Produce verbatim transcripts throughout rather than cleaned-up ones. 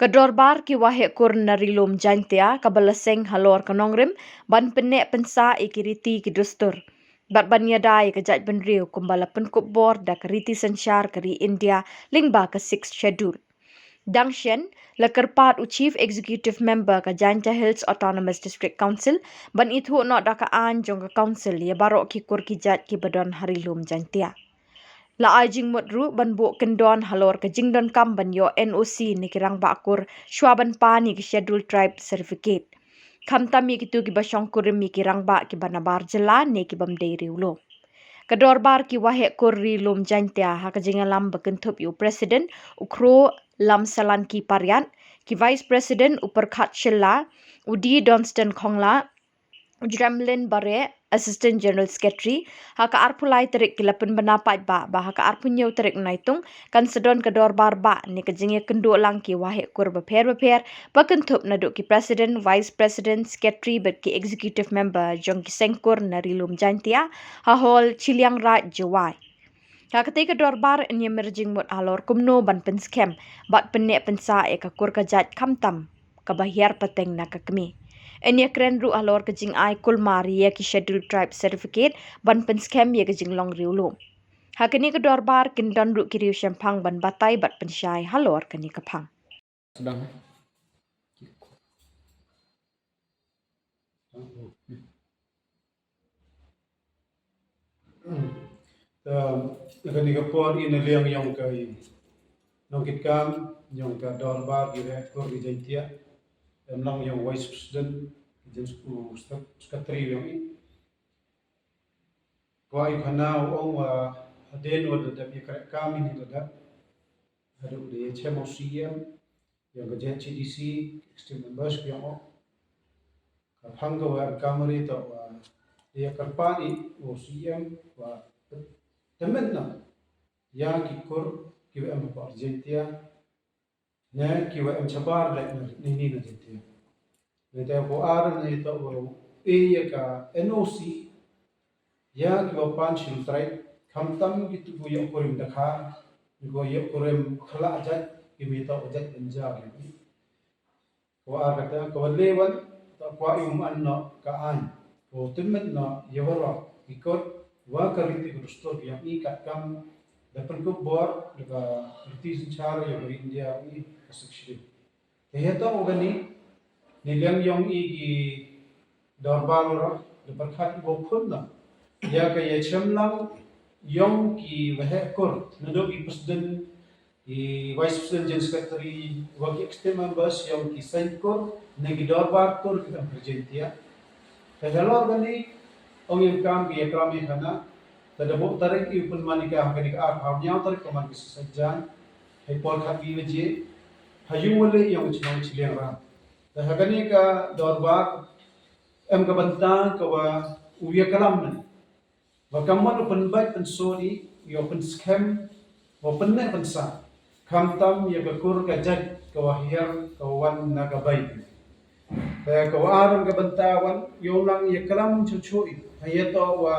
Ka dorbar ki waheh kur na ri lum Jaintia kaba la seng halor ka nongrim ban pynneh pynsah ïa ki riti ki dustur bad ban ïada ïa ka jaitbynriew kumba la pynkup bor da ka riti synshar ka ri India lyngba ka Sixth Schedule. Dang shen, la kyrpad u Chief Executive Member ka Jaintia Hills Autonomous District Council ban ithuh noh da ka aiñ jong ka Council ïa baroh ki kur ki jait kiba don ha ri lum Jaintia. La ai jingmut ruh ban buh kyndon halor ka jingdonkam ban ïoh N O C na ki rangbah kur shwa ban pan ïa ki Scheduled Tribe Certificate, khamtam ïa kito kiba shongkurim ïa ki rangbah kiba nabar jylla ne ki bym dei riewlum. Ka dorbar ki waheh kur ri lum Jaintia ha ka jingïalam ba kynthup ïa u President u Khroo Lamsalanki Pariat, ki Vice President u Pyrkhat Shylla, u D Donstan Khongla, u Jremlin Bareh, Assistant General Secretary. Ha ka arphew lai tarik ki la pynbna paidbah ba ha ka arphew hynñiew tarik Naitung kan sa don ka dorbar bah ne ka jingïakynduh lang ki waheh kur bapher bapher ba kynthup naduh ki President, Vice President, Secretary bad ki Executive Member jong ki seng kur na ri lum Jaintia ha Hall Chilliangraij, Jowai. Ha katei ka dorbar yn ïamir jingmut halor kumno ban pynskhem bad pynneh pynsah ïa ka kur ka jait khamtam kaba hiar pateng na ka kmie. Yn ïakren ruh halor ka jingai kulmar ïa ki Scheduled Tribe Certificate ban pynskhem ïa ka jinglong riewlum. Ha kane ka dorbar kin don ruh ki riewshemphang ban batai bad pynshai halor kane ka phang. Sdang. Te, na kane ka por, i na liang yong ka i nongkitkam yong ka dorbar ki waheh kur ki Jaintia, em, long yong Vice President, ki jin sku Secretary yong i. Kwah i khana u ong wa hadien wa da dep ïakren kam i ni da dep, haduh da ïa chem u C M, ïa ka J H A D C, executive members, ïa ka phang ka wa kamari to wa ïa kyrpad i u C M wa tymmen na ïa ki kur ki wa em ha Jaintia ne ki wa em shabar leh na ni na Jaintia. Ne te ko ar ne to wa ïa ka N O C ïa ki wa pan Scheduled Tribe, khamtam ki tu ïa kurim Dkhar, ki wa ïa kurim khala jait, ki mi to jait Punjab. Ko ar kata, ko le wan, to kwah i um an no ka aiñ, ko tymmen no ïa waroh ki kur wa ka riti ka dustur yong i katkam da pynkup bor da ka riti synshar yong ka India i ka Sixth Schedule. Te heto u gani, ni liang yong i ki dorbar waroh, da pyrkhat i wa khun na ïa ka ïa chem lang yong ki waheh kur, naduh ki President, ki Vice President, General Secretary, wa ki executive members yong ki seng kur ne ki dorbar kur ki kan Jaintia. Te halor kani, ong ïa kam ki ïa klam ïa khana, te da buh tarik i u pynman i ka ha kani ka arphew hynñiew tarik ka man ka shisha jan, ha i por khatwi baje ha ïing wali yong u chnong Chilliangraij. Te ha kani ka dorbar em ka bynta ka wa u ïa klam ne wa kam wan u pynbeit pynsuri, ïa u pynskhem, wa pynneh pynsah, khamtam ïa ka kur ka jait ka wa hiar ka wa wan na ka bai. Te ka wa ar em ka bynta wan ïa u nang ïa klam chuh chuh i ha ïa to wa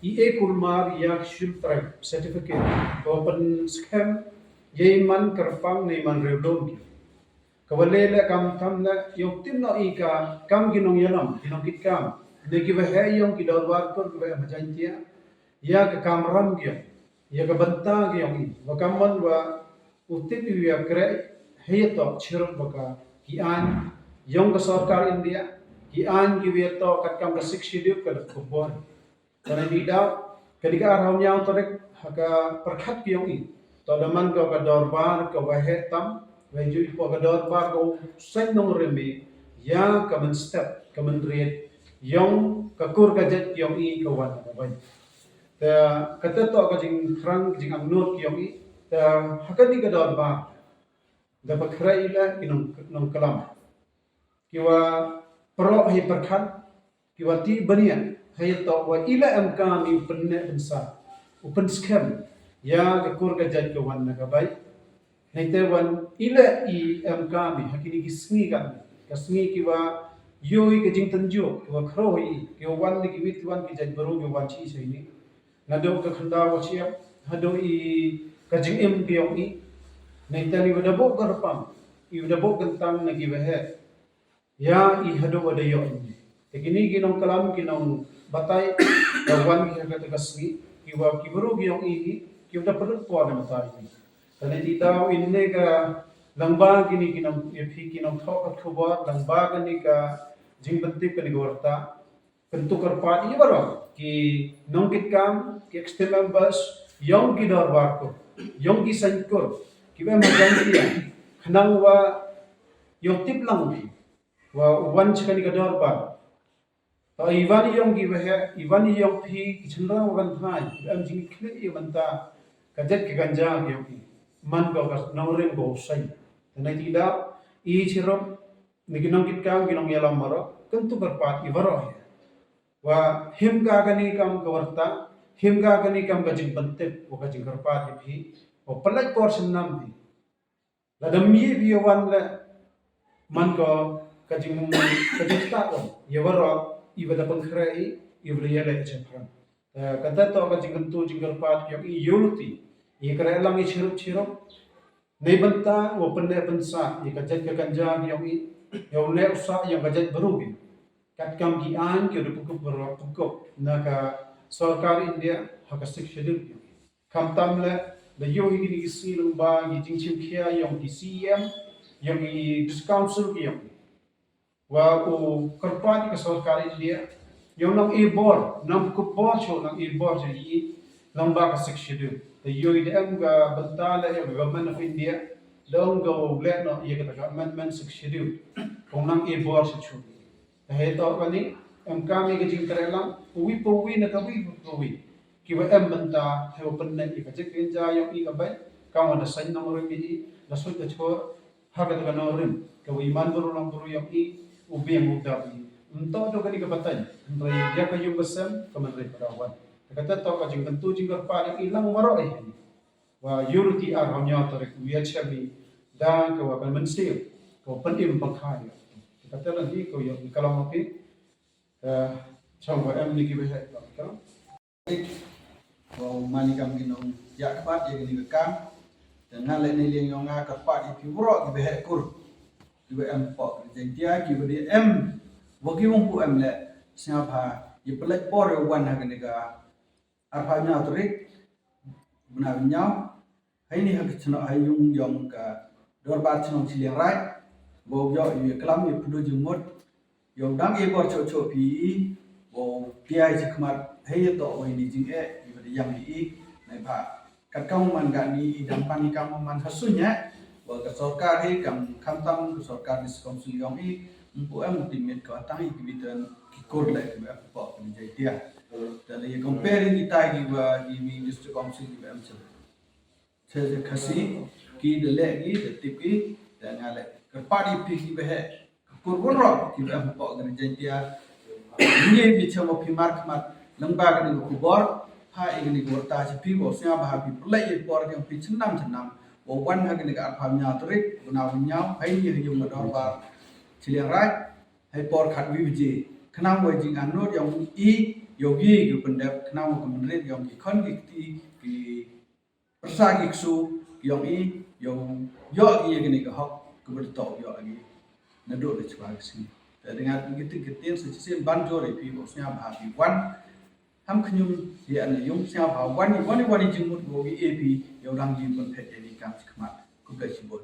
i e kulmar ïa ka Scheduled Tribe Certificate, ka wa pynskhem ïa i man kyrpang ne i man riewlum ki. Ka wa le le khamtam le ïa u tip no i ka kam ki nongïalam, ki nongkitkam ne ki waheh yong ki dorbar kur ki waheh ma Jaintia, ïa ka kamram ki yong, ïa ka bynta ki yong i, wa kam man wa u tip i wa ïa kre, ha ïa to chirup wa ka ki aiñ yong ka sorkar India, ki aiñ ki wa ïa to katkam ka Sixth Schedule ka da khubor. Kane ni daw, kane ka arphew hynñiew tarik ha ka pyrkhat ki yong i, to da man ka ka dorbar ka waheh tam, waheh ju i po ka dorbar ka u seng nongrim i ïa ka mynstep ka mynried yong ka kur ka jait ki yong i ka wan ka bai. Te kata to ka jingthrang jingangnud ki yong i. Te ha kani ka dorbar da pynkhreh i la ki nong nongklam ki wa proh ha i pyrkhat, ki wa ti bniah ha ïa to wa i la em kam i u pynneh pynsah, u pynskhem ïa ka kur ka jait ka wan na ka bai. Hynte wan i la i em kam i ha kini ki sngi ka, ka sngi ki wa ïoh i ka jingtynjuh, ki wa khroh i, ki wa wan ni ki wit wan ki jait baru ki wan chi i sa i ni. Naduh ka khyndaw ka shyiap haduh i ka jingim ki yong i. Nangta ni wa da buh ka kyrpang i wa da buh kyntang na ki waheh ïa i haduh wa da ïoh ine. Te kine ki nongklam ki nongbatai da wan ki ha kata ka sngi, ki wa ki bru ki ïong i hi, ki wa da pynlut por na batai ine. Te na kata i daw ine ka lyngba kine ki nong, ïa phi ki nongthoh ka khubor, lyngba kane ka jingpyntip kane ka warta, kyntu kyrpad ïa baroh ki nongkitkam, ki extended members, ïong ki dorbar kur, ïong ki saiñ kur, ki wa em ha Jaiñtia, khnang wa ïoh tip lang phi wa u wan sha kane ka dorbar. To i wan ïong ki waheh, i wan ïong phi ki shynrang wa kynthai, ki wa em jingkhlieh ïa mynta ka jait ka ganja ïong phi. Man ko ka nongrim ko u saiñ. Te na kata i daw i chirup na ki nongkitkam, ki nongïalam baroh, kyntu kyrpad ïa baroh hi. Wa him ka kane kam ka warta, him ka kane kam ka jingpyntip, wa ka jingkyrpad ïa phi, wa pynlait por shen nam phi. Lada ym ïoh phi wan leh, man ko ka jing, ka jingstad wan ïa baroh i wa da pynkhreh i, i wa da ïaleh shaphrang. Eh, kata to ka jingkyntu jingkyrpad ïong i, ïa u lynti, ïa ka reh lang i chirup chirup. Neibynta wa pynneh pynsah ïa ka jait ka ganja ïong i, ïa u neh u sah ïong ka jait bru ki. Katkam ki aiñ ki da pynkup baroh, pynkup na ka sorkar India ha ka Sixth Schedule ïong i. Khamtam leh, da ïoh hi kine ki sngi lyngba ki jingshim khia ïong ki C E M, ïong ki District Council ïong i. Wa u kyrpad ïa ka sorkar India, ïong nang e bor, nang pynkup bor shuh, nang e bor shuh ïa i lyngba ka Sixth Schedule. Te ïoh i da em ka bynta leh ïa ka Government of India, da ong ka u leh noh ïa kata ka amendment Sixth Schedule. Kong nang e bor shuh shuh. Te hei to kane, em kam ïa ka jingtrei lang, uwi pa uwi na ka wi pa uwi. Ki wa em bynta, hei wa pynneh ïa ka jait ka ganja ïong i ka bai, kam wa da saiñ nongrim ïa i, da suit da chor, ha kata ka nongrim, ka wa i man bru long bru ïong i, u biang u dap i. Ym toh da kane ka pateng, hynrei ïa ka ïung ka sem, ka man rei ka daw wan. Te kata to ka jingkyntu jingkyrpad ïong i lang baroh i. Wa ïurti arphaw hynñiew tarik u ïa chem i da ka wa ka mynsiem, ka wa pynim pangkha ïa. Te kata lane ka wa ïa ka long phi, eh, chong wa em ni ki waheh ka. Wa u man i kam ki nongïakhmat ïa kane ka kam. Te nga leh na liang ïong nga kyrpad ïa phi baroh ki waheh kur. Ki wa em hapoh ka Jaiñtia, ki wa dei em. Wa ki wa ym pu em leh, sngewbha ïa pynlait por ïa u wan ha kane ka arphaw hynñiew tarik bnai hynñiew. Heini ha ka chnong, ha ïung ïong ka dorbar chnong Chilliangraij, wa u ïoh ïa klam ïa pyndu jingmut, ïa u dang e bor choh choh phi i, wa u pia i chi khmat, hei ïa toh wa ini jingeh, ïa u da ïang i i, nai bha. Katkam u man kane i dang pan i kam u man ha suiñ eh, wa ka sorkar hi kam khamtam ka sorkar District Council ïong i, ym pu em u timit ka tang i ki bitan ki kur leh ki ba em hapoh ka Jaiñtia. Te lada ïa compare i kita ki wa i mi District Council ki ba em chem. Te Khasi, ki da leh ki, da tip ki, da nga leh. Kyrpad ïa phi ki waheh kur baroh, ki wa em hapoh ka Jaiñtia. Ngi bi chem wa phi markhmat, lyngba kane ka khubor, ha ïa kane ka warta sha phi, wa sngewbha phi pynlait ïa por ïong phi chynam chynam, wa wan ha kane ka arphaw hynñiew tarik, bnai hynñiew, ha ini ha ïung ka dorbar Chilliangraij, ha i por khatwi baje. Khnang wa jingangnud ïong i, ïong i ki pyndep, khnang wa ka mynrit ïong ki khon ki kti, ki pyrsa ki ksu ïong i, ïong ïoh ïa kane ka hok, ka ba da toh ïoh ïa i. Naduh da chwa ka sngi. Te da nga kyrteng kyrteng sa shisien ban jur ïa phi wa sngewbha phi wan. Ham khñium ïa na ïong sngewbha wan ïa wan ïa wan ïa jingmut wa ïa phi ïa u dang jingpynphet ïa ni kam chi khmat. Khublei shibun.